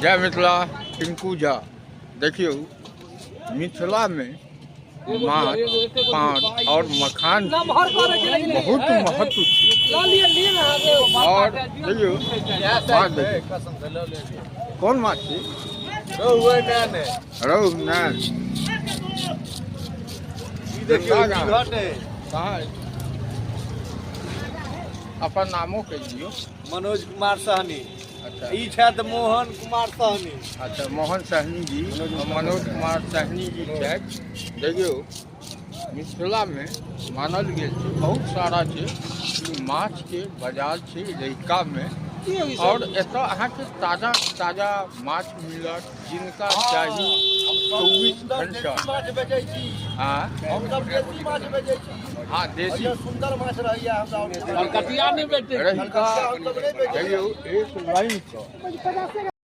जय मिथिला। टिंकू झा। देखियौ, मिथिलामे माछ पान आओर मखान बहुत महत्व छै। आओर देखियौ माछ, देखियौ कोन माछ छै। रहु नैन। कहाँ अपन नामो कहि दियौ। मनोज कुमार सहनी। अच्छा। ई छथि मोहन कुमार सहनी। अच्छा, मोहन सहनी जी, मनोज कुमार सहनी जी छथि। देखियौ, मिथिलामे मानल गेल छै, बहुत सारा छै ई माछके बाजार छै रहिकामे आओर एतऽ अहाँके ताजा ताजा माछ मिलत, जिनका चाही 24 घंटा। माछ बेचै छी। हाँ। हम सब देसी माछ बेचै छी। हाँ, देसी। सुंदर माछ रहैया हमरा। कलकतिया नहि बेचै। रहिका देखियौ, एक लाइनसँ।